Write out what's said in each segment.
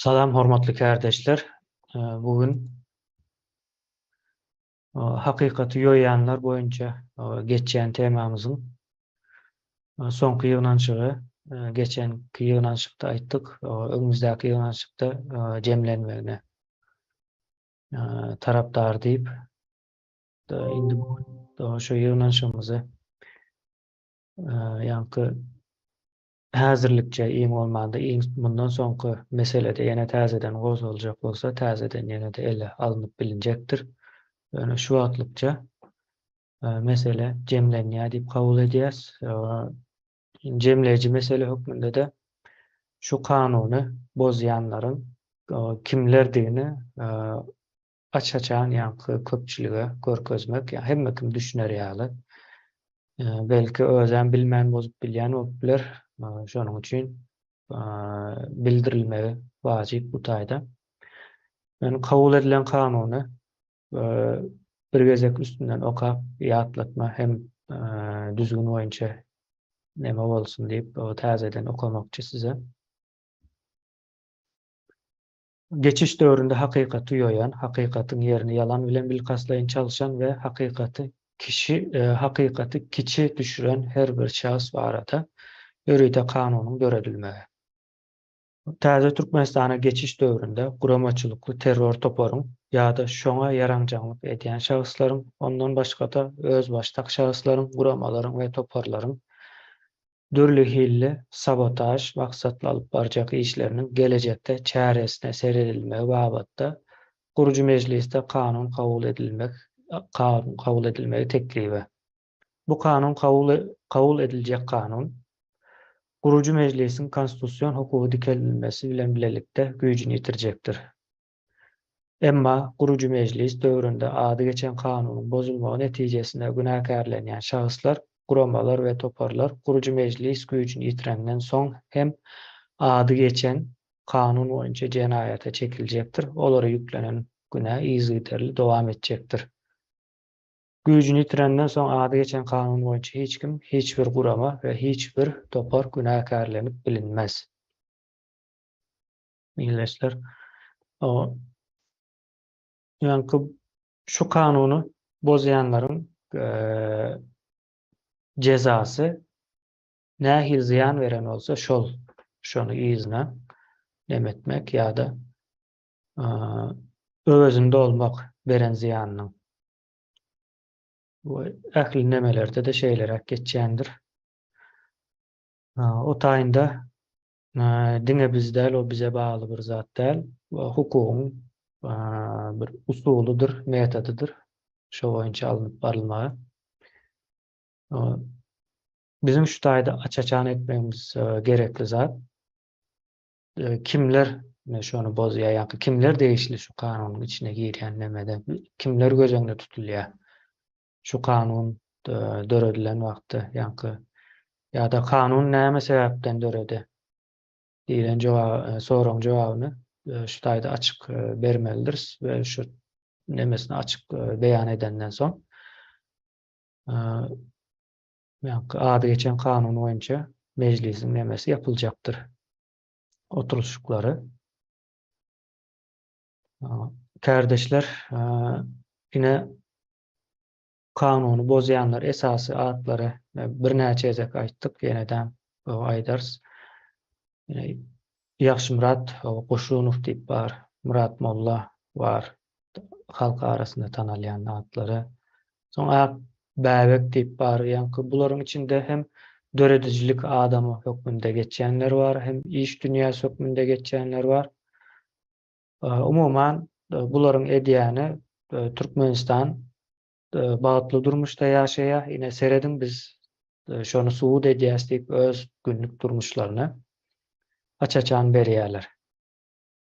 Salam hormatly kärdeşler. Bu gün hakykaty ýoýýanlar boýunça geçýän temamyzyň soňky ýygnanyşygy geçenki ýygnanyşykda aýtdyk, öňümizdäki ýygnanyşykda jemlenmegine tarapdar diýip, indi bu gün şu ýygnanyşygymyzy ýaňky Häzirlikçe iň bolmanda iň mundan soňky meselede ýene täzeden gozgaljak bolsa täzeden ýene-de ele alnyp bilinjekdir. Ýöne şu wagtlykça mesele jemlenýär diýip kabul edýäs. Jemleýji mesele hökmünde-de şu kanuny bozýanlaryň kimlerdigini aç-açan ýaňky köpçülige görkezmek, ýa hemme kim düşüner ýaly. Belki özem bilmän bozup bilýän bolup biler. Şonuň üçin bildirilmegi wajyp bu taýda. Ýöne kabul edilen kanuny bir gezek üstünden okap ýatlatma hem düzgün boýunça neme bolsun diýip täzeden okamakçy size. Geçiş döwründe hakykaty ýoýan, hakykatyň ýerini ýalan bilen bilkastlaýyn çalşan we hakykaty kişi hakykaty kiçi düşüren her bir şahs barada ýörite kanunyň döredilmegi. Täze Türkmenistana geçiş döwründe guramaçylykly terror toparyň ýa-da şoňa ýaranjaňlyk edýän şahslaryň, ondan başga-da özbaşdak şahslaryň, guramalaryň we toparlaryň dürli hilli sabotaž maksatly alyp barjak işleriniň gelejekde çäresine seredilmegi babatda Gurujy mejlisde kanun kabul edilmek kanun kabul edilmegi teklibi. Bu kanun kabul kabul ediljek kanun Gurujy mejlisiň konstitusion hukugy dikeldilmesi bilen bilelikde güýjüni ýitirjekdir. Emma Gurujy mejlis döwründe ady geçen kanunyň bozulmagy netijesinde günäkärlenýän şahslar, guramalar we toparlar Gurujy mejlis güýjüni ýitirenden soň hem ady geçen kanun boýunça jenaýata çekiljekdir, olara ýüklenen günä yzygiderli dowam etjekdir. Güýjüni ýitirenden soň ady geçen kanun boýunça hiç kim, hiç bir gurama we hiç bir topar günäkärlenip bilinmez. Ildeşler, o ýaňky şu kanuny bozýanlaryň jezasy nähili zyýan beren bolsa şol şony yzyna neme etmek ýa-da öwezini dolmak beren zyýanynyň. Bu ähli nemelerde-de şeýleräk geçýändir. O taýynda Diňe biz däl, o bize bagly bir zat däl. Hukugyň bir usulydyr, metodydyr. Şo boýunça alnyp barylmagy. Biziň şu taýda aç-açan etmegimiz gerekli zat. Kimler şony bozýar, ýa-da kimler degişli şu kanunyň içine girýän nemede, kimler göz öňünde tutulýar? Şu kanun döredilen wagtda, ýaňky ýa-da kanun näme sebäpden döredi diýlen jogap soragyň jogabyny şu taýda açyk bermelidiris we şu nemesini açyk beýan edenden soň ýaňky ady geçen kanun boýunça mejlisiň nemesi ýapyljakdyr. Oturylyşyklary. Kärdeşler, ine kanuny bozýanlar esasy atlary birnäçe gezek aýtdyk, ýene-de aýdarys. Ýagşymyrat Goşunow diýip bar, Myrat Molla bar, halk arasynda tanalýan atlary. Soň Ak Bäbek diýip bar, ýaňky bularyň içinde hem döredijilik adamy hökmünde geçýänler bar, hem iş dünýäsi hökmünde geçýänler bar. Umuman, bularyň edýäni Türkmenistan bagtly durmuşda ýaşaýar, ine serediň biz şony subut edýäs diýip öz günlük durmuşlaryny aç-açan berýärler.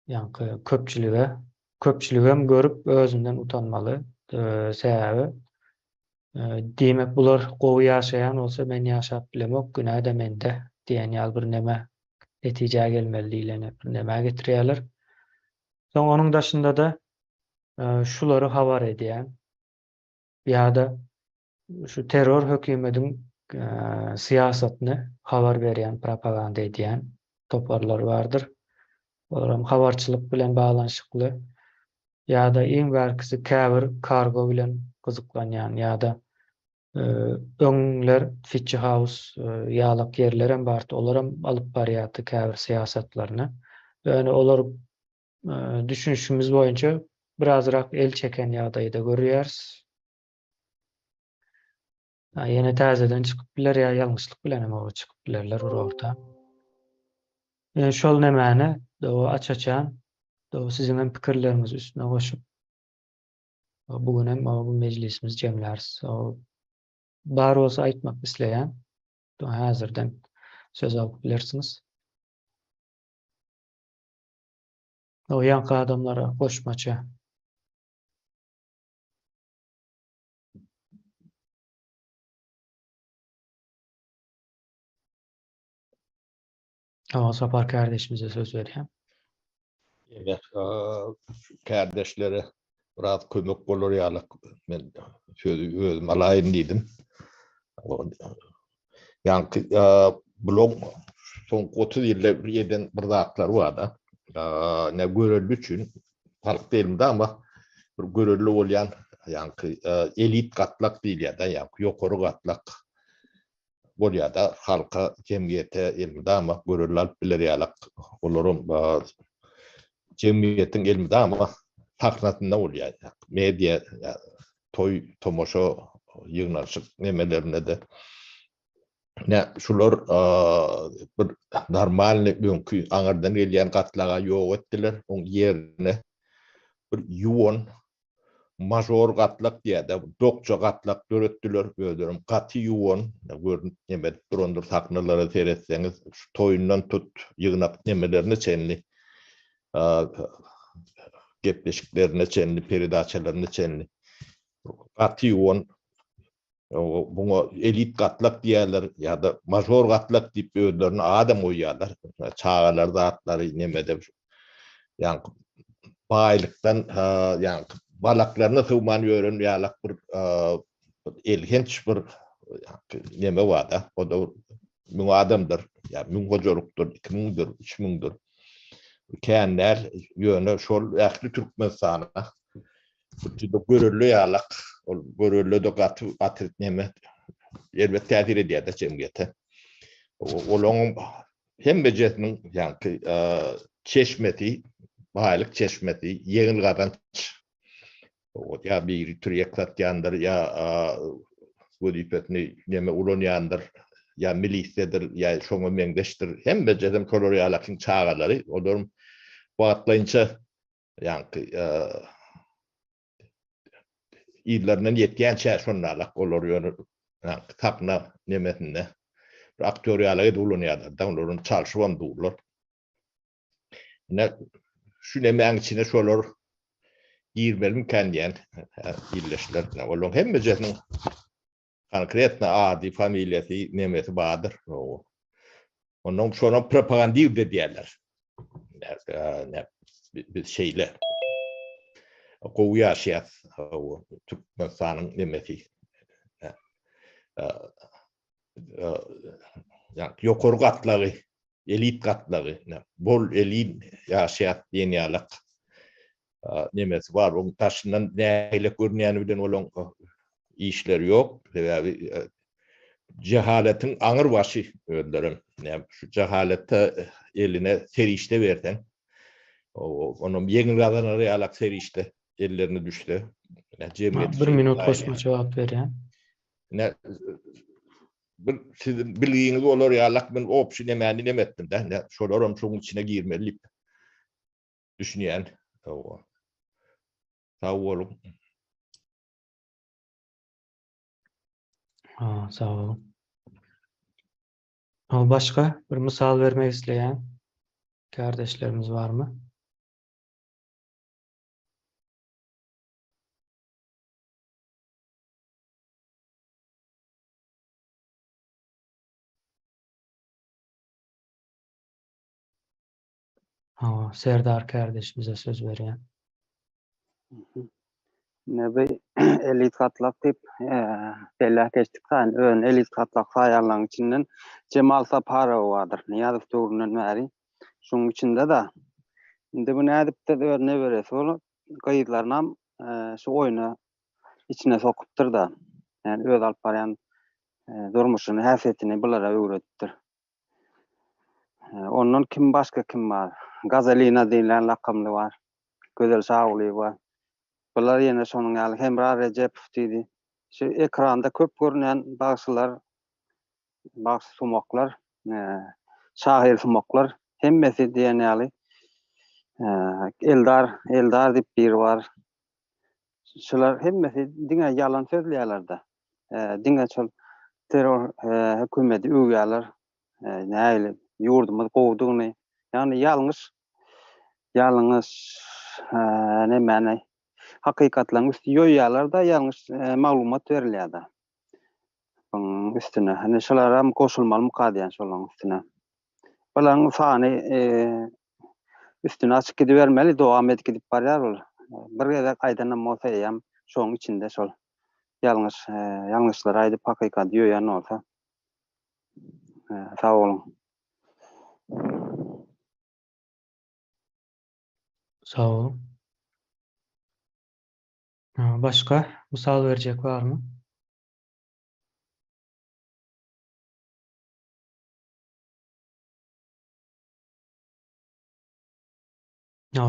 Ýaňky köpçülige, köpçüligem görüp özünden utanmaly. Sebäbi diýmek bular gowy ýaşaýan bolsa men ýaşap bilemok, günä-de mende diýen ýaly bir neme netijä gelmeli diýleni bir nämä getirýärler. Soň onuň daşynda-da şulary habar edýän ýa-da şu terror hökümediň syýasatyny habar berýän, propaganda edýän toparlar bardyr. Olaram habarçylyk bilen baglanyşykly ýa-da iň bärkisi käbir kargo bilen gyzyklanýan ýa-da öňler Fitch House ýalak ýerlerem bardy, olaram alyp barýardy käbir syýasatlaryny. Ýöne olar düşünişimiz boýunça birazrak el çeken ýagdaýda görýäris. Ýene täzeden çykyp biler ýa ýalňyşlyk bilen hem oba çykyp bilerler bir orta. Ýöne şol nemäni aç-açan siziň hem pikirleriňizi üstüne goşup bu gün hem bu mejlisimizi jemläris. Bar bolsa aýtmak isleýän häzirden söz alyp bilersiňiz. O ýaňky adamlara goşmaça. Hawa, Sapar kärdeşimize söz berýän. Evet, kärdeşlere biraz kömek bolar ýaly men sözi özüm alaýyn diýdim. Ýaňky blog soňky 30 ýylda bir eden bir zatlar bar-da. Ne görelde üçin halk diýelim-de ama bir görelde bolýan ýaňky elit gatlak diýilýär-de, ýaňky ýokary gatlak bolýar-da, halka, jemgyýete elmydama görelde alyp biler ýalak. Olaryň jemgyýetiň elmydama sahnasynda bolýar. Media, toý, tomaşa, ýygnanyşyk nemelerinde-de. Ne şular bir normalny öňki aňyrdan gelýän gatlaga ýok etdiler. Oň ýerine bir ýuwan mažor gatlak diýýär-de, dokça gatlak döretdiler. Özlerem gaty ýuwan, görnüp neme edip durandyr sahnalara seretseňiz, şu toýundan tut, ýygnak nemelerine çenli, gepleşiklerine çenli, peredaçalarına çenli gaty ýuwan Buňa elit gatlak diýýärler ýa-da mažor gatlak diýip özlerine adam goýýarlar. Çagalar zatlary nemede ýaňky baýlykdan ýaňky balaklaryna sygman ýören ýalak bir elhenç bir neme bar-da. O da 1000 adamdyr, ýa 1000 hojalykdyr, 2000-dir, 3000-dir. Kän däl, ýöne şol ähli Türkmenistana Juda görelde ýalak. Ol görelde-de gaty gaty neme erbet täsir edýär-de jemgyýete. Olaryň hemmejesiniň ýaňky çeşmesi, baýlyk çeşmesi ýeňil gazanç. Ýa biri tirýek satýandyr, ýa wezipesini neme ulanýandyr, ýa milisiýadyr, ýa şoňa meňzeşdir. Hemmejesem şolar ýalakyň çagalary. Olaryň wagtlaýynça Ýaňky yzlaryndan ýetýänçä şondalak olar ýöne ýaňky sahna nemesinde bir aktýor ýaly edip ulanýarlar-da, olar ony çalşybam durlar. Ine şu nemäň içine şolar girmelimikän diýen illeşler. Olaryň hemmejesiniň Konkretno ady, familiýasy, nemesi bardyr. Ondan şona propagandiw edýärler. Biz şeýle gowy ýaşaýas. Türkmenistanyň nemesi. Ýokary gatlagy, elit gatlagy, bol elin ýaşaýas diýen ýalak nemesi bar. Oň daşyndan nähili görünýäni bilen olaň işleri ýok. Sebäbi jehaletiň aňyr başy özlerem. Näme şu jehalete eline serişde berseň, onam ýeňil gazanar ýalak serişde ellerine düşse, jemgyýet Bir minut goşmaça wagt berýän. Ne bir siziň bilgiňiz bolar ýalak men obşi nemäni neme etdim-de. Ne şolaram şoň içine girmeli diýip. Düşünýän. Hawa. Sag boluň. Ha, sag boluň. Ha, başga bir mysal bermek isleýän kardeşlerimiz barmy? Hawa, Serdar kardeşimize söz berýän. Ine bu elit gatlak diýip belläp geçdik saýyn, özüni elit gatlak saýanlaryň içinden Jemal Saparow bardyr. Nyýazow döwründen bäri şuň içinde-de. Indi bu nädipdir öz neberesi bolup, gyzlarynam şu oýna içine sokupdyr-da. Ýani öz alyp barýan durmuşyny, häsiýetini bulara öwredipdir. Ondan kim başga kim bar? Gazelina diýlen lakamly bar. Gözel Şagulyýewa. Bular ýene şonuň ýaly Hemra Rejepow diýdi. Şu ekranda köp görünýän bagşylar, bagşy sumaklar, şahyr sumaklar hemmesi diýen ýaly Eldar, Eldar diýip biri bar. Şular hemmesi diňe ýalan sözleýärler-de. Diňe şol terror hökümeti öwýärler. Nähili ýurdumyz gowudygyny, ýagny ýalňyş ýalňyş nemäni hakykatlaryň üsti ýoýýarlar-da, ýalňyş maglumat berilýär-de. Buň üstüne. Hani şolaram goşulmalymyka diýýän şolaryň üstüne. Bularyň sany üstüni açyp gidibermeli, dowam edip gidip barýar ol. Bir gezek aýdanam bolsa eýýäm şoň içinde şol ýalňyş ýalňyşlary aýdyp hakykaty ýoýan bolsa. Sag boluň. Sag boluň. Başga mysal berjek barmy?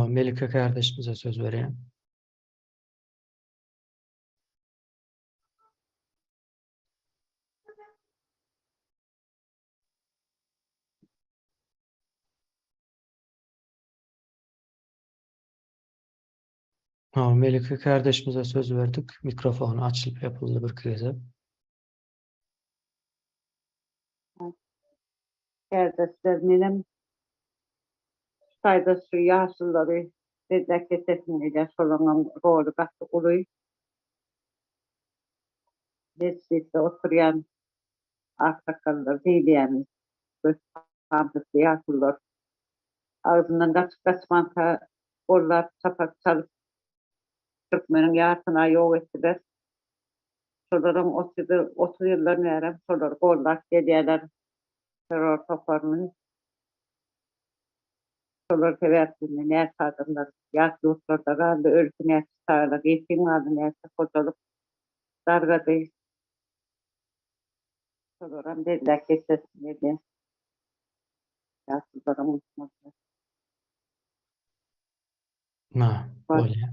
Melike kardeşimize söz berýän. Melike kardeşimize söz berdik. Mikrofony açylyp ýapyldy birki gezek. Kärdeşler menem şu taýda şu ýaşululary belläp geçesim gelýär. Şolaryňam roly gaty uly. Mejlisde oturýan aksakgallar diýilýäni göz pamykly ýaşulular agzyndan gaçyp gaçmanka gollap çapak çalyp türkmeniň ýarsyna ýok etdiler. Şolaryň 30 ýyldan bärem şolar gollap gelýärler terror toparyny. Şolar sebäpli näçe adamlar ýat ýurtlarda galdy, öldi näçe çagalar ýetim galdy, näçe hojalyk dargady. Şolaram belläp geçesim gelýär. Ýaşulularam unutmazlar. Na, bolýar.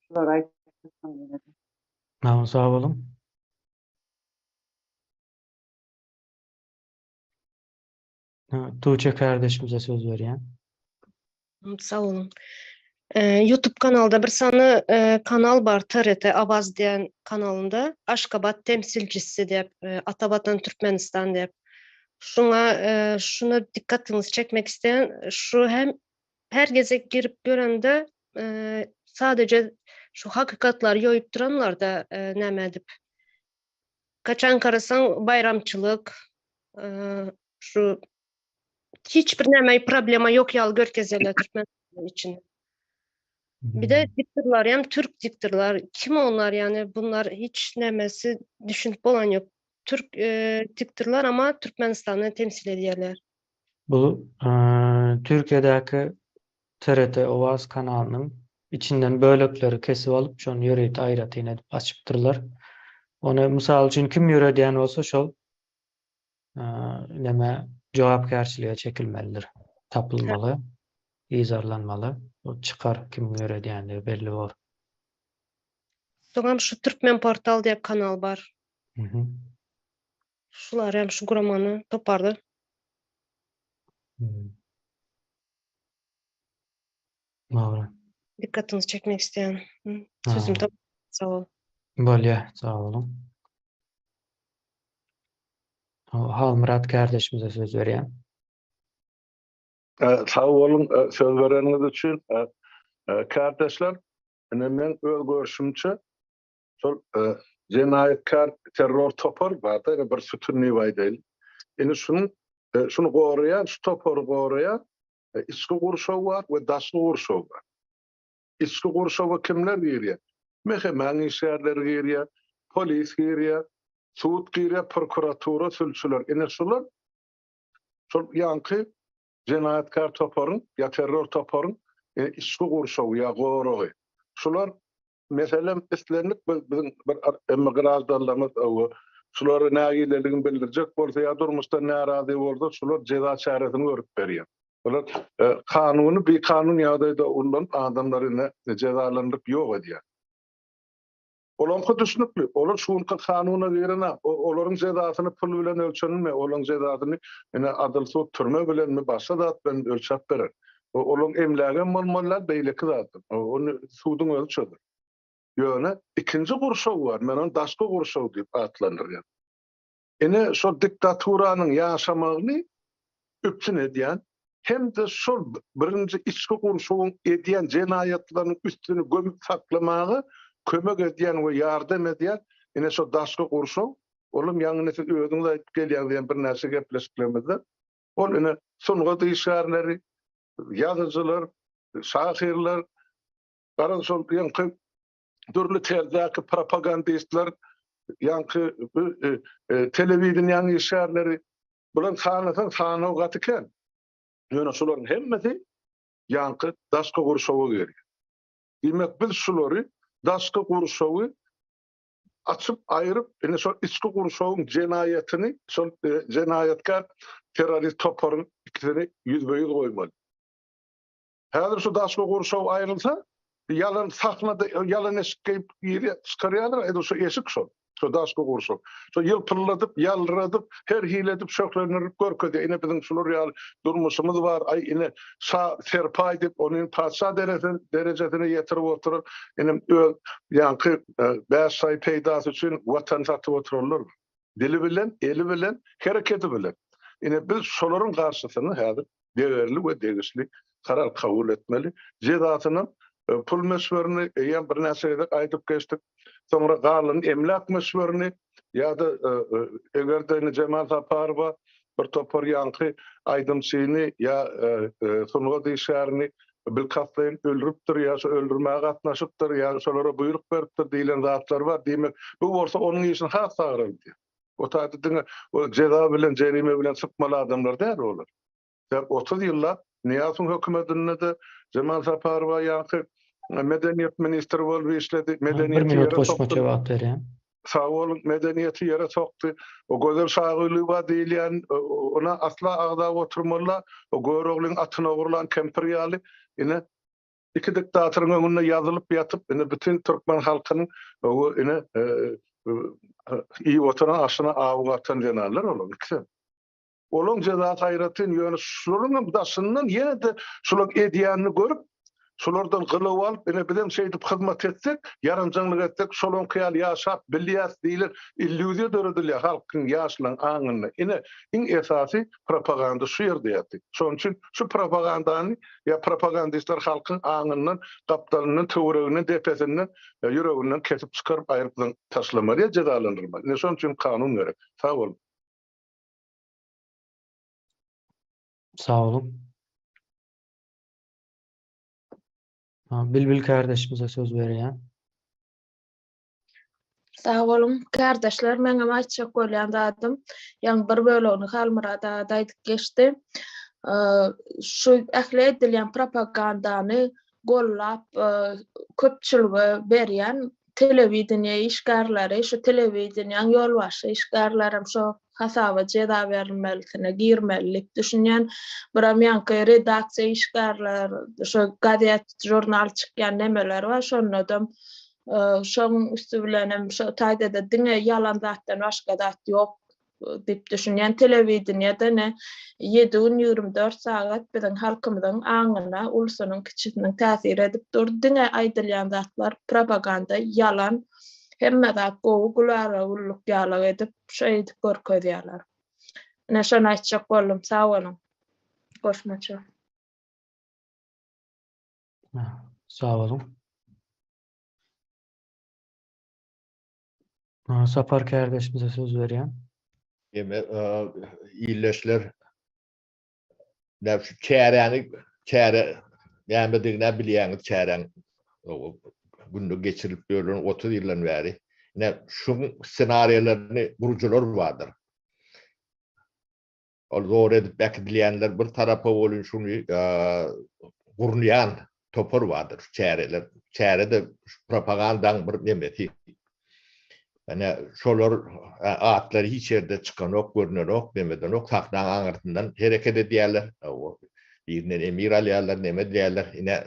Şulary aýtdym ýene-de. Na, sag boluň. Tuğçe kardeşimize söz berýän. Sag boluň. YouTube kanalda bir sany kanal bar TRT Awaz diýen kanalynda Aşgabat temsilcisi diýip Ata Watan Türkmenistan diýip. Şuňa şuna dikkatiňizi çekmek isleýän şu hem her gezek girip görende sadece şu hakykatlary ýoýup duranlarda näme edip Kaçan garasaň baýramçylyk şu hiç bir näme problema ýok ýaly görkezýärler türkmen için. Bir de diktorlar hem türk diktorlar. Kim onlar yani bunlar hiç nämesi düşünip bolan ýok. Türk e, diktorlar ama Türkmenistany temsil edýärler. Bu e, Türkiýedäki TRT Owaz kanalynyň içinden bölekleri kesip alyp, şony ýörite aýratyn edip açypdyrlar. Ony mysal üçin kim ýöredýän bolsa şol neme jogapkärçilige çekilmelidir. Tapylmaly, yzarlanmaly. O çykar kimiň ýöredýändigi belli bor. Soňam şu Türkmen portal diýip kanal bar. Şular hem şu guramany topardy. Dogry. Dikkatinizi çekmek isleýän. Sözüm tamam. Sag bol. Bolýa, sag boluň. Halmyrat kardeşimize söz berýän. Sag boluň söz bereniňiz üçin. Kardeşler, ine men öz görşümçe şol jenaýatkär terror topar barda bir sütün diýip aýdaýyn. Indi şunuň şuny goraýan, şu topary goraýan içki gurşaw bar we daşky gurşaw bar. Içki gurşawa kimler girýär? MHM-niň işgärleri girýär, polis girýär, sud girýär, prokuratura, sülçüler. Ine şular şol ýaňky jenaýatkär toparyň ýa terror toparyň içki gurşawy ýa goragy. Şular meselem islendik bir biziň bir emma graždanlarymyz şulara nägileligini bildirjek bolsa ýa durmuşdan närazy bolsa şular jeza çäresini görüp berýär. Bular kanuny bikanun ýagdaýda ullanyp adamlary ine jezalandyryp ýok edýär. Olaňky düşnükli. Olar şu günki kanuna giren olaryň jezasyny pul bilen ölçenilmeýär. Olaryň jezasyny ine adyl sud türme bilenmi başga zat bilenmi ölçäp berer. Olaryň emlägem bolmaly däl, beýleki zat. Ony suduň özi çözer. Ýöne ikinji gurşaw bar. Men ony daşky gurşaw diýip atlandyrýan. Ine şol diktaturanyň ýaşamagyny üpjün edýän hem-de şol birinji içki gurşawyň edýän jenaýatlarynyň üstüni gömüp saklamaga kömek edýän we ýardam edýän ine şol daşky gurşaw, olam ýaňy ine siz özüňiz aýdyp gelýäňiz diýen birnäçe gepleşiklerimizde, ol ine sungat işgärleri, ýazyjylar, şahyrlar, garaz şol ýaňky dürli terzdäki propagandistler, ýaňky telewideniýäniň işgärleri, bularyň sanasaň sanawy gaty kän. Ýöne şularyň hemmesi ýaňky daşky gurşawa girýär. Diýmek, biz şulary daşky gurşawy açyp aýryp, indi şol içki gurşawyň jenaýatyny, şol jenaýatkär terrorist toparyň ikisini ýüzbe-ýüz goýmaly. Häzir şu daşky gurşaw aýrylsa, ýalan sahnada ýalan eşik geýip girýär, çykarýarlar, edil şu eşik şol, şu daşky gurşaw. Şo ýylpylladyp, ýaldyradyp, her hili edip şöhlendirip görkezýär. Ine biziň şular ýaly durmuşymyz bar, aý ine şa serpaý diýip, ony patyşa derejesine ýetirip oturan, ine öz ýaňky bäş şaý peýdasy üçin watany satyp oturanlar. Dili bilen, eli bilen, hereketi bilen. Ine biz şolaryň garşysyna häzir degerli we degişli karar kabul etmeli. Jezasynyň pul möçberini eýýäm birnäçe gezek aýdyp geçdik. Soňra galan emläk möçberini ýa-da eger-de indi Jemal Saparowa bir topar ýaňky aýdymçyny ýa sungat işgärini bilkastlaýyn öldüripdir ýa şo öldürmäge gatnaşypdyr ýa şolara buýruk beripdir diýlen zatlar bar. Diýmek, bu bolsa onuň işini has agraldýar. O taýda diňe o jeza bilen, jerime bilen sypmaly adamlar däl olar. Sebäp 30 ýyllap Nyýazowyň hökümetinde-de Jemal Saparowa ýaňky medeniýet ministri bolup işledi. Bir minut goşmaça wagt berýän. Sag boluň, medeniýeti ýere sokdy. O Gözel Şagulyýewa diýilýän, ona asla agzap oturmaly-la, o Göroglyň atyny ogurlan kempir ýaly, ine, iki diktatoryň öňünde ýazylyp ýatyp, ine, bütin türkmen halkynyň, ine, iýip oturan aşyna awy gatan zenanlar olaryň ikisem. Olaň jezasy aýratyn, ýöne şularyňam daşyndan ýene-de şulaň edýänini görüp, şulardan gylaw alyp, ine bizem şeýdip hyzmat etsek, ýaranjaňlyk etsek, şolaňky ýaly ýaşap bilýäs diýlen illýuziýa döredilýär halkyň, ýaşlaryň aňynda. Ine, iň esasy propaganda şu ýerde ýatyr. Şonuň üçin şu propagandany ýa propagandistler halkyň aňyndan, gapdalyndan, töwereginden, depesinden, ýüreginden kesip çykaryp aýryp taşlamaly ýa jezalandyrmaly. Ine şonuň üçin kanun gerek. Sag boluň. Sag boluň. Bilbil kardeşimize söz berýän. Sag boluň, kardeşler, meňem aýtjak bolýan zadym, ýaňy bir bölegini Halmyrat aga aýdyp geçdi. Şu ähli edilýän propagandany gollap köpçülige berýän telewideniýe işgärleri, şu telewideniýäň ýolbaşçy işgärlerem şo hasaba jeza berilmelisine girmeli diýip düşünýän. Biram ýaňky redaksiýa işgärler, şo gazet, žurnal çykýan nemeler bar, şondadam şoň üsti bilenem şo taýda-da diňe ýalan zatdan başga zat ýok diýip düşünýän. Telewideniýede ne ýedi gün 24 sagat biziň halkymyzyň aňyna ulusynyň kiçisiniň täsir edip dur. Diňe aýdylýan zatlar propaganda, ýalan, hemme zat gowy gülala güllük ýalak edip şeýdip görkezýärler. Ine şony aýtjak boldum. Sag boluň. Goşmaça. Sag boluň. Sapar kärdeşimize söz berýän. Eme illeşler näme şu çäräni çäre nämedigini bilýäňiz çäräň günde geçirilip ýörlen 30 ýyldan bäri. Ine şu ssenariýalaryny gurujylar bardyr. Ol zor edip äkidilýänler bir tarapa bolun şuny gurnaýan. topar bardyr, şu çäreler. Çäre-de şu propagandaň bir nemesi. Ýani şolar atlary hiç ýerde çykanok, görnenok, nemedenok, sahnaň aňyrsyndan hereket edýärler. Birinden emir alýarlar, neme edýärler. Ine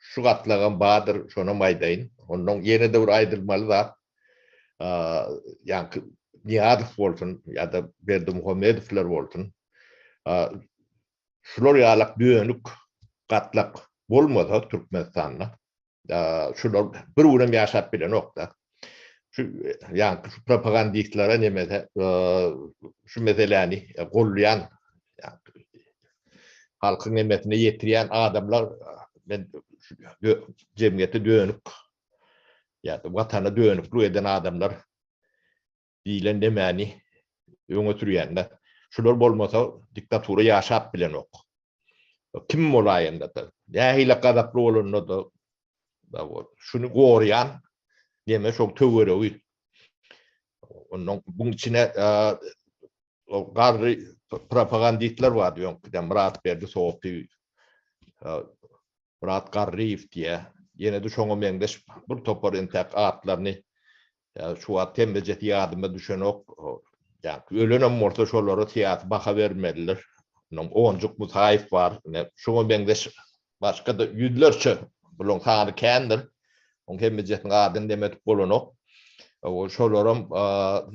şu gatlagam bardyr, şonam aýdaýyn. Ondan ýene-de bir aýdylmaly zat, ýaňky Nyýazow bolsun ýa-da Berdimuhamedowlar bolsun, şular ýalak dönük gatlak bolmasa Türkmenistanda, şular bir günem ýaşap bilenok-da. Şu ýaňky şu propagandistlere nemese şu meseläni gollaýan halkyň nemesine ýetirýän adamlar men jemgyýete dönük ýa-da watana dönüklik eden adamlar diýlen nemäni öňe sürýänler. Şular bolmasa diktatura ýaşap bilenok. Kim bolaýanda-da, nähili gazaply bolanda-da şuny goraýan neme şoň töweregi. Ondan buň içine garry propagandistler bardy öňküden Myratberdi Sopy, Myrat Garryýew diýýär. Ýene-de şoňa meňzeş bir topar entäk atlaryny şu wagt hemmejesi ýadyma düşenok. Ýa ölenem bolsa şolara syýasy baha bermelidir. Onuň Onjuk Musaýew bar. Ine, şoňa meňzeş başga-da ýüzlerçe bularyň sany kändir. Oň hemmejesiniň adyny dem edip bolanok. Şolaram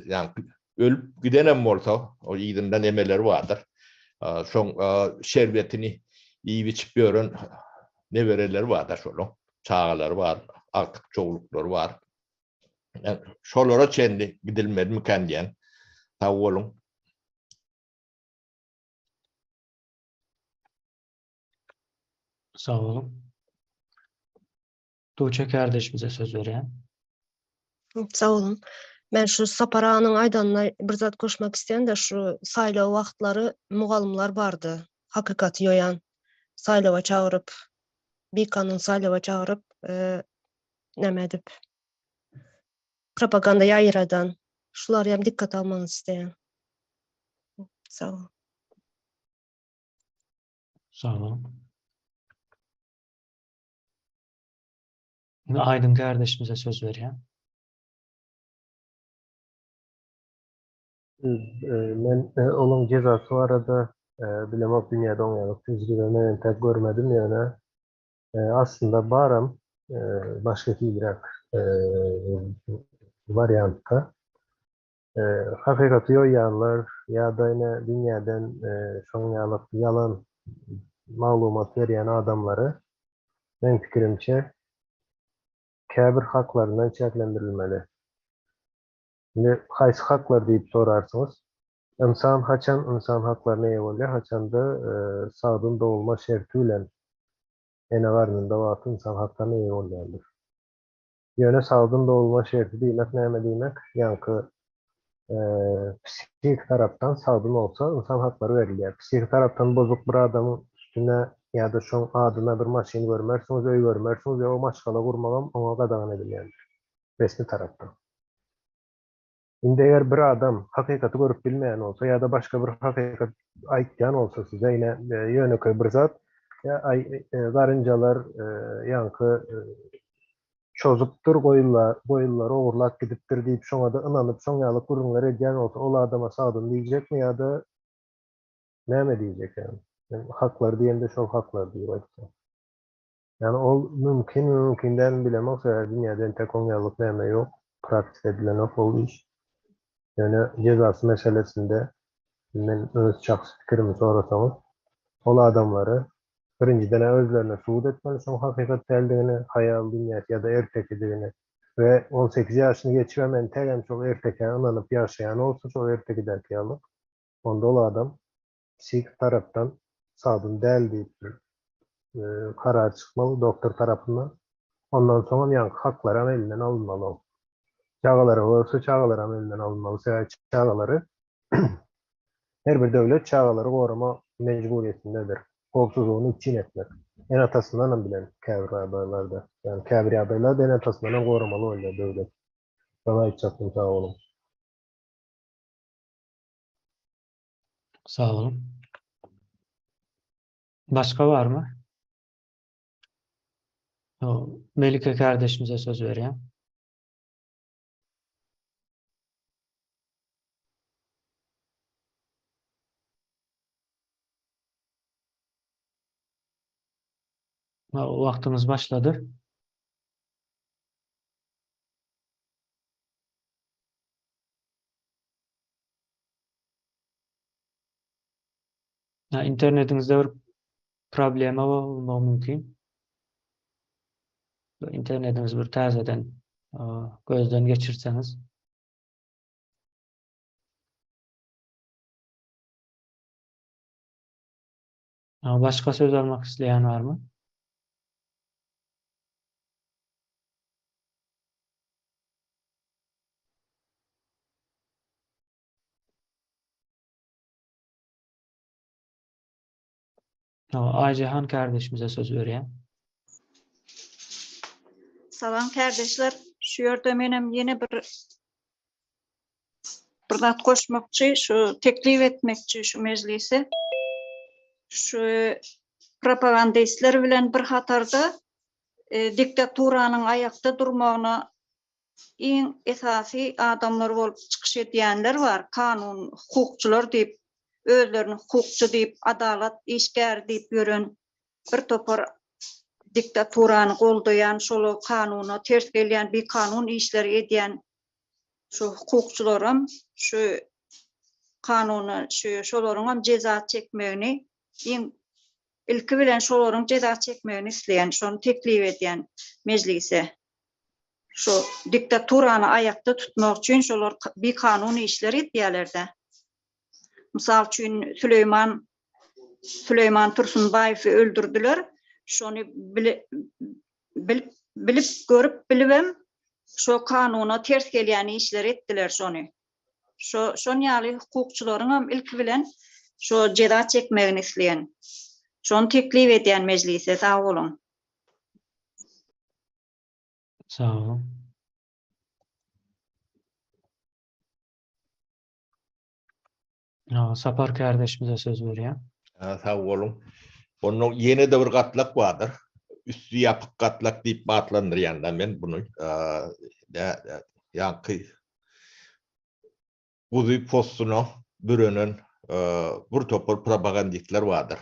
ýa ölüp gidenem bolsa, o yzynda nemeleri bardyr. Şoň şerbetini iýip-içip ýören nebereleri bardyr şolaň. Çagalary bar, agtyk-çowluklary bar. Şolara çenli gidilmelimikän diýen. Sag boluň. Sag boluň. Tuğçe kardeşimize söz berýän. Sag boluň. Men şu Sapar aganyň aýdanyna bir zat goşmak isleýän-de, şu saýlaw wagtlary mugallymlar bardy, hakykaty ýoýan, saýlawa çagyryp, bikanun saýlawa çagyryp, näme edip, propaganda ýaýradan. Şulary hem dikkat almagyňyzy isleýän. Sag boluň. Sag boluň. Indi Aýdyň kardeşimize söz berýän. Men olaň jezasy barada bilemok dünýäde oň ýaly tejribe men entäk görmedim ýöne aslynda baram başga hiliräk wariantda hakykaty ýoýýanlar ýa-da ine dünýäden şoň ýaly ýalan maglumat berýän adamlary meň pikirimçe käbir haklaryndan çäklendirilmeli. Indi haýsy haklar diýip sorarsyňyz. Ynsan haçan ynsan haklaryna eýe bolýar? Haçanda sagdyn dogulma şerti bilen ene garnynda wagty ynsan haklaryna eýe bolýandyr. Ýöne sagdyn dogulma şerti diýmek näme diýmek? Ýaňky psihiki tarapdan sagdyn bolsa ynsan haklary berilýär. Psihiki tarapdan bozuk bir adamyň üstüne ýa-da şoň adyna bir maşyn görmersiňiz, öý görmersiňiz we o maşgala gurmagam oňa gadagan edilýändir resmi tarapdan. Indi eger bir adam hakykaty görüp bilmeýän bolsa ýa-da başga bir hakykat aýtýan bolsa size ine ýönekeý bir zat ýa aý garynjalar ýaňky çozupdyr goýunlar goýunlary ogurlap gidipdir diýip şoňada ynanyp şoň ýaly gürrüňler edýän bolsa ol adama sagdyn diýjekmi ýa-da näme diýjek ýa haklar diýende şol haklar diýip aýtsa. Ýagny ol mümkinmi mümkin dälmi bilemok sebäbi dünýäde entek oň ýalyk näme ýok praktika edilenok ol iş. Ýöne jezasy meselesinde men öz şahsy pikirimi sorasaňyz ol adamlary birinjiden-ä özlerine subut etmeli şoň hakykat däldigini haýal dünýäsi ýa-da ertekidigini we 18 ýaşyny geçibem entegem şol ertekä ynanyp ýaşaýan bolsa şol ertekidäki ýalyk onda ol adam psihik tarapdan sagdyn däl diýip bir karar çykmaly doktor tarapyndan. Ondan soňam ýaňky haklaram elinden alynmaly oň. Çagalary bolsa çagalaram elinden alynmaly. Sebäbi çagalary her bir döwlet çagalary gorama mejburiýetindedir. Howpsuzlygyny üpjün etmek. Ene-atasyndanam bilen käbir ýagdaýlarda. Ýagny käbir ýagdaýlarda ene-atasyndanam goramaly bolýar döwlet. Şony aýtjakdym sag boluň. Sag boluň. Başga barmy? Melike kardeşimize söz berýän. Wagtyňyz başlady. Ya internetiňizde bir problema bolmagy mümkin. Internetiňizi bir täzeden gözden geçirseňiz. Başga söz almak isleýän barmy? Ayjahan kardeşimize söz berýän. Salam kardeşler. Şu ýerde menem ýene bir bir zat goşmakçy, şu teklip etmekçi şu mejlise. Şu propagandistler bilen bir hatarda e, diktaturanyň aýakda durmagyna iň esasy adamlar bolup çykyş edýänler bar, kanun hukukçylar diýip, özlerini hukukçy diýip, adalat işgäri diýip ýören bir topar diktaturany goldaýan, şol kanuna ters gelýän bikanun işleri edýän şu hukukçylaram şu kanuna şu şolaryňam jeza çekmegini iň ilki bilen şolaryň jeza çekmegini isleýän, şony teklip edýän mejlise. Şu diktaturany aýakda tutmak üçin şolar bikanun işler edýärler-dä. Mysal üçin Süleýman Süleýman Tursunbaýewi öldürdiler. Şony bilip bilip görüp bilibem şo kanuna ters gelýän işleri etdiler şony. Şo şon ýaly hukukçylaryňam ilki bilen şo jeza çekmegini isleýän. Şony teklip edýän mejlise sag boluň. Sag boluň. Sapar kardeşimize söz berýän. Sag boluň. Ondan ýene-de bir gatlak bardyr. Üsti ýapyk gatlak diýip atlandyrýan-da men buny. Ýaňky guzy postuna bürenen bir topar propagandistler bardyr.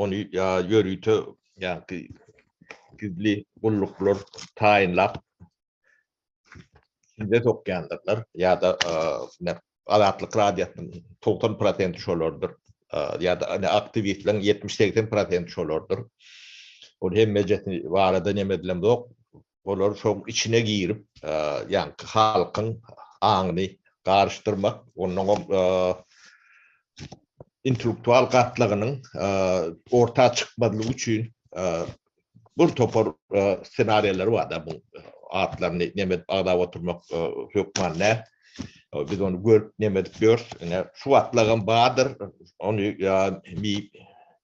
Ony ýörite ýaňky gizli gulluklar taýynlap içinde sokýandyrlar ýa-da Azatlyk Radiosynyň 90 prosenti şolardyr. Ýa-da aktiwistleriň 70-80 prosenti şolardyr. Ol hemmejesini barada neme edilemzok. Olar şoň içine girip, ýaňky halkyň aňyny garyşdyrmak, onnoňam intellektual gatlagynyň orta çykmazlygy üçin bir topar ssenariýalar bar-da, bu atlaryny neme edip agzap oturmak hökman däl. Biz ony görüp neme edip ýörüs. Ine, şu gatlagam bardyr. Ony mi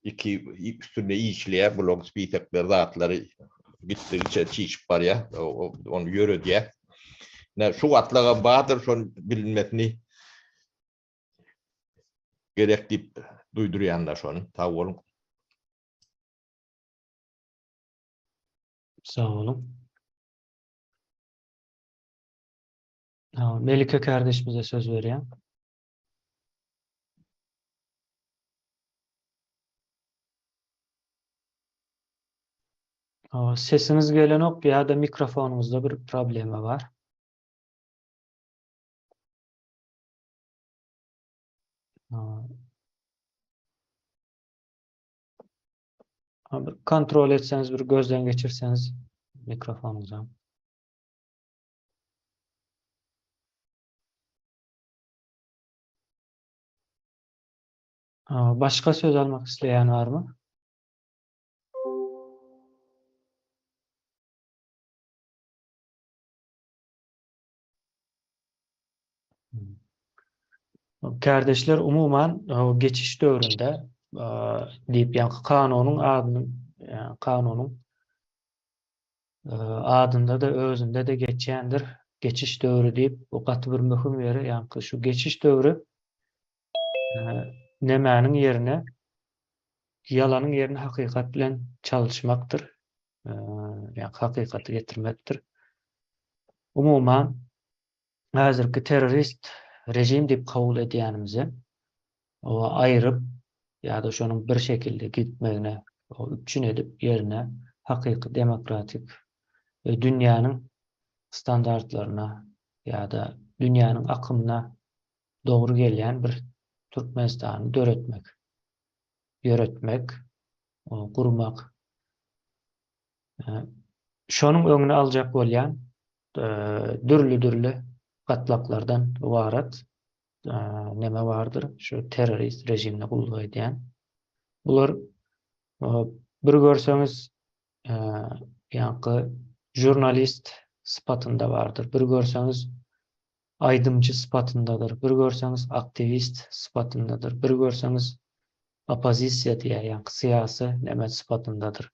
iki üstünde işleýär, blog spisekleri, zatlary gitdigiçe çişip barýar, ony ýöredýär. Ine, şu gatlagam bardyr, şony bilinmesini gerek diýip duýdurýan-da şony. Sag boluň. Sag boluň. Melike kardeşimize söz berýän. Sesiňiz gelenok ýa-da mikrofonyňyzda bir problema bar. Bir kontrol etseňiz, bir gözden geçirseňiz mikrofonyňyzy. Başga söz almak isleýän barmy? Kärdeşler umuman geçiş döwründe diýip ýaňky kanunyň adynyň kanunyň adynda-da özünde-de geçýändir geçiş döwri diýip bu gaty bir möhüm ýeri ýaňky şu geçiş döwri nemäniň ýerine ýalanyň ýerini hakykat bilen çalyşmakdyr. Ýa hakykaty getirmekdir. Umuman, häzirki terrorist režim diýip kabul edýänimizi aýryp ýa-da şonuň bir şekilde gitmegine üpjün edip ýerine hakyky demokratik we dünýäniň standartlaryna ýa-da dünýäniň akymyna dogry gelýän bir Türkmenistany döretmek, ýöretmek, gurmak. Şonuň öňüni aljak bolýan dürli-dürli gatlaklardan ybarat neme bardyr, şu terrorist režimine gulluk edýän. Bular bir görseňiz ýaňky žurnalist sypatynda bardyr, bir görseňiz aýdymçy sypatyndadyr, bir görseňiz aktiwist sypatyndadyr, bir görseňiz oppozisiýa diýýär, ýaňky syýasy neme sypatyndadyr.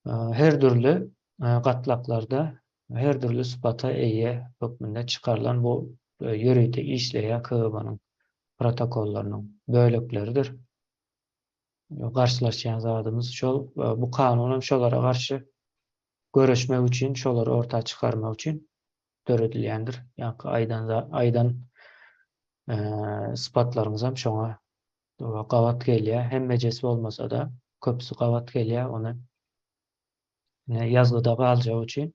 Her dürli gatlaklarda her dürli sypata eýe hökmünde çykarylan bu ýörite işleýär KGB-niň protokollarynyň bölekleridir. Garşylaşýan zadymyz şol, bu kanun hem şolara garşy göreşmek üçin, şolary orta çykarmak üçin döredilýändir. Ýaňky aýdan aýdan sypatlaryňyzam şoňa gabat gelýär. Hemmejesi bolmasa-da, köpüsi gabat gelýär. Ony ýazgyda galjagy üçin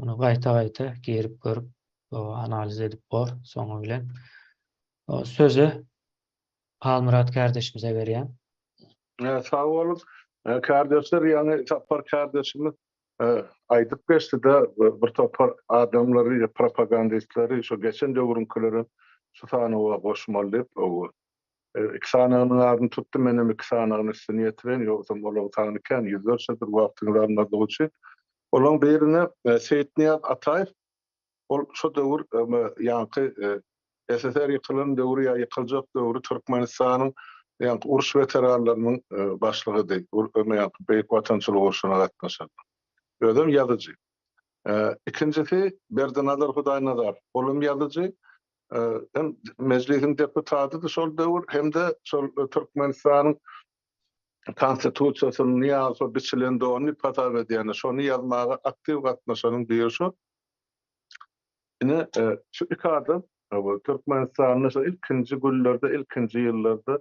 ony gaýta-gaýta girip görüp, analiz edip bor soňy bilen. Sözi Halmyrat kärdeşimize berýän. Sag boluň. Kärdeşler, ýaňy Sapar kärdeşimiz aýdyp geçdi-de, bir topar adamlary, propagandistleri, şo geçen döwrüňkileri şu sanawa goşmaly diýip, iki sanagynyň adyny tutdy, menem iki sanagyny üstüni ýetireýin, ýogsam olaryň sany kän, ýüzlerçedir, wagtyňyzy almazlyk üçin. Olaryň birine Seýitnyýaz Ataýew, ol şo döwür ýaňky SSR ýykylan döwri ýa ýykyljak döwri Türkmenistanyň ýaňky uruş weteranlarynyň başlygydy. Ýaňky Beýik Watançylyk urşuna gatnaşan. Özem ýazyjy. Ikinjisi Berdinazar Hudaýnazarow. Ol hem ýazyjy. Hem Mejlisiň deputatydy şol döwür, hem-de şol Türkmenistanyň Konstitusiýasyny Nyýazowa biçilen dony diýip hasap edýänler, şony ýazmaga aktiw gatnaşanyň biri şol. Ine, şu iki adam Türkmenistanda şu ilkinji günlerde, ilkinji ýyllarda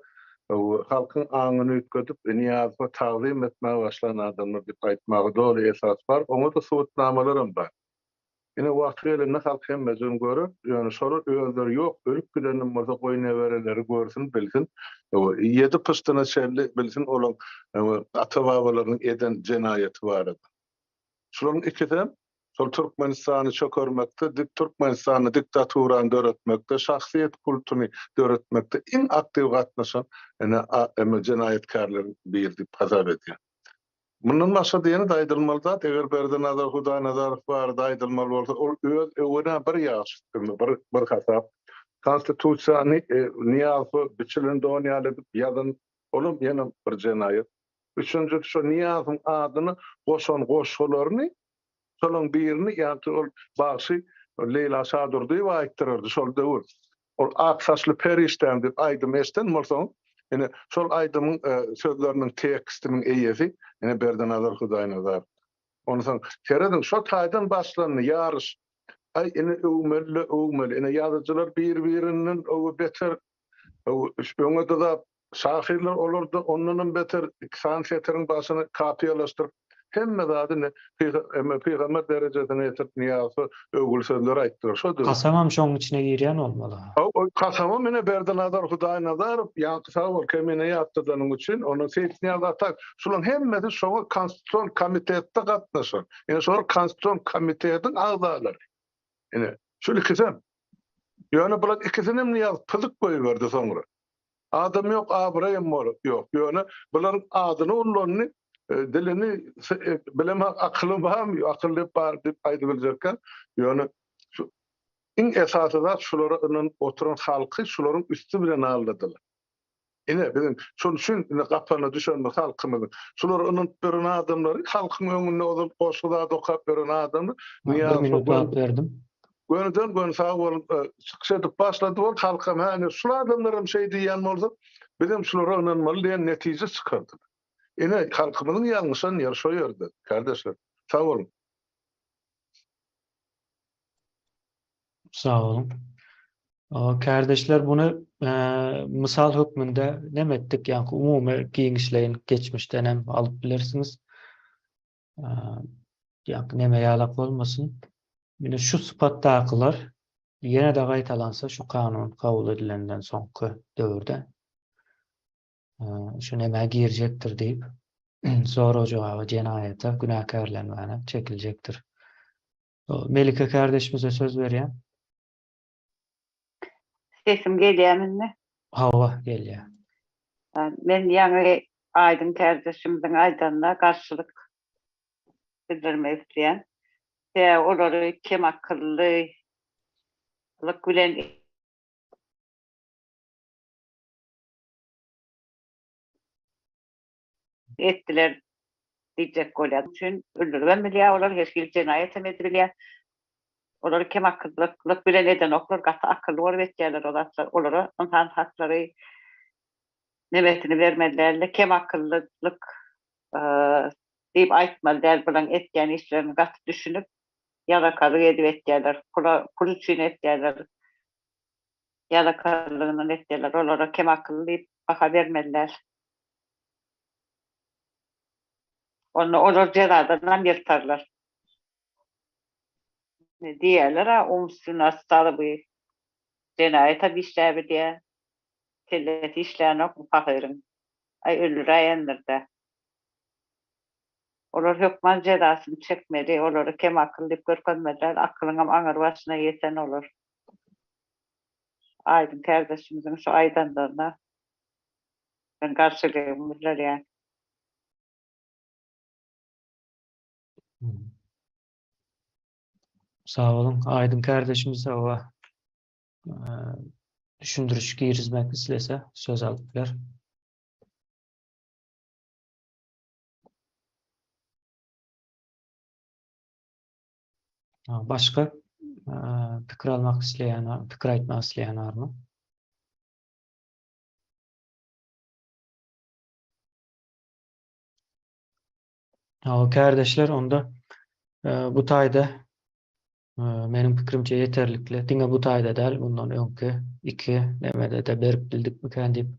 halkyň aňyny üýtgedip, Nyýazowa tagzym etmäge başlan adamlar diýip aýtmaga doly esas bar. Oňa-da subutnamalaram bar. Ine, wagty gelende halk hemmejigini görer, ýöne şolar özleri ýok, ölüp gidenem bolsa goý nebereleri görsün, bilsin. Ýedi pyşdyna çenli bilsin olaň ata-babalarynyň eden jenaýaty barada. Şularyň ikisem Şol Türkmenistany çökermekde, dik Türkmenistanda diktaturany döretmekde, şahsyýet kultuny döretmekde iň aktiw gatnaşan ine jenaýatkärleriň biri diýip hasap edýän. Mundan başga-da ýene-de aýdylmaly zat, eger Berdinazar Hudaýnazarow barada aýdylmaly bolsa, ol öz öwene bir ýaş üstünde bir bir hasap. Konstitusiýany Nyýazowa biçilen don ýaly edip ýazan, olam ýene bir jenaýat. Üçünjisi şo Nyýazowyň adyna goşan goşgularyny Şolaň birini ýa-da ol bagşy Leýla Şadurdyýewa aýtdyrardy şol döwür. Ol Ak saçly perişdäm diýip aýdym eşiden bolsaň, ine, şol aýdymyň sözleriniň tekstiniň eýesi, ine, Berdinazar Hudaýnazarow. Onsoň, serediň, şo taýdan başlandy ýaryş. Aý, ine, öwmeli-le, öwmeli. Ine, ýazyjylar bir-birinden öwe beter öňe dyzap, Şahyrlar olardan ondanam beter sany setiriň başyny kapyýalaşdyryp, hemme zady ne pygamber derejesine ýetirip Nyýazowa öwgüli sözler aýtdylar. Şo döwür. Kasamam şoň içine girýän bolmaly. Hawa, kasamam ine Berdinazar Hudaýnazarow, ýaňky sag bol Kemine ýatladanyň üçin, ondan Seýitnyýaz Ataýew, şularyň hemmesi şoňa Konstitusion komitetde gatnaşan. Ine şolar Konstitusion komitetiň agzalary. Ine, şul ikisem. Ýöne bular ikisinem Nyýazow pyzyp goýberdi soňra. Adam ýok, abraýam ýok. Ýöne bularyň adyny ullandy, dilini bilemok, akyly barmy, akyl diýip bar diýip aýdybiljekkä. Ýöne şu iň esasy zat şulara ynanyp oturan halky şularyň üsti bilen aldadylar. Ine biziň şonuň üçin ine gapana düşen bu halkymyzyň. Şulara ynanyp ýören adamlary halkyň öňünde ozal goşgy zat okap ýören adamy Bir minut wagt berdim. Gönüden göni sag boluň çykyş edip başlady bol halkam hä ine şul adamlaram şeý diýýän bolsa bizem şulara ynanmaly diýen netije çykardylar. Ine, halkymyzyň ýalňyşan ýeri şo ýerde, kardeşler. Sag boluň. Sag boluň. Kardeşler buny mysal hökmünde neme etdik, ýaňky umumy giňişleýin geçmişden hem alyp bilersiňiz. Ýaňky neme ýalak bolmasyn. Ine şu sypatdakylar ýene-de gaýtalansa şu kanun kabul edilenden soňky döwürde şu nämä girjekdir diýip sorag jogaba jenaýata günäkärlenmäne çekiljekdir. Melike kardeşimize söz berýän. Sesim gelýärmi indi? Hawa, gelýär. Men ýaňy Aýdyň kärdeşimiziň aýdanyna garşylyk bildirmek isleýän. Sebäbi olary kemakyllylyk bilen etdiler diýjek bolýar. Üçin öldüribem bilýär olar, her hili jenaýat hem edibilýär. Olary kemakyllyk bilen edenoklar, gaty akylly bolup etýärler o zatlar. Olara ynsan haklary nemesini bermeli däldi. Kemakyllylyk diýip aýtmaly däl, bulaň etýän işlerini gaty düşünip, ýalakalyk edip etýärler. Pula, pul üçin etýärler. Ýalakalygyndan etýärler. Olara kemakylly diýip baha bermeli däl. Onda olar jezadanam ýyrtarlar. Diýýärler-ä, umstvенно otstalyby jenaýatam işläbilýär. Kellesi işlänok bu pahyryň. Aý öldüräýendir-dä. Olar hökman jezasyny çekmeli, olary kem akyl diýip görkezmeliler, akylyňam aňyr başyna ýeten olar. Aýdyň kärdeşimiziň şu aýdanlaryna men garşylygymy bildirýän. Sag boluň, Aýdyň kärdeşimiz hawa düşündiriş girizmek islese söz alyp biler. Başga pikir almak isleýän, pikir aýtmak isleýän barmy? Kärdeşler onda bu taýda meniň pikirimçe ýeterlikli. Diňe bu taýda däl, bundan öňki iki nemede-de berip bildikmikän diýip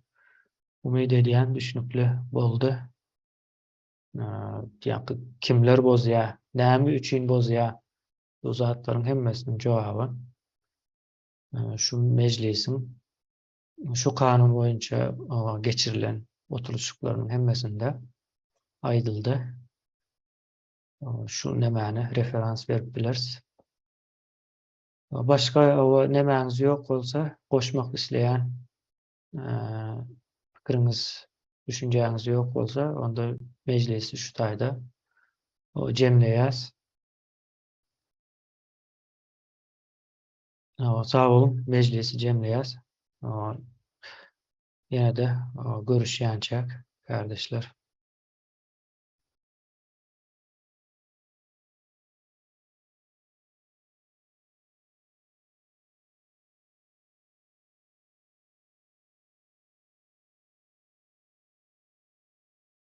umyt edýän, düşnükli boldy. Ýa-da kimler bozýar, näme üçin bozýar, bu zatlaryň hemmesiniň jogaby şu mejlisiň şu kanun boýunça geçirilen oturylyşyklarynyň hemmesinde aýdyldy. Şu nemäni referans berip bileris. Başga nemäňiz ýok bolsa, goşmak isleýän pikiriňiz, düşünjäňiz ýok bolsa, onda mejlisi şu taýda jemleýäs. Sag boluň, mejlisi jemleýäs. Ýene-de görüşýänçäk, kärdeşler.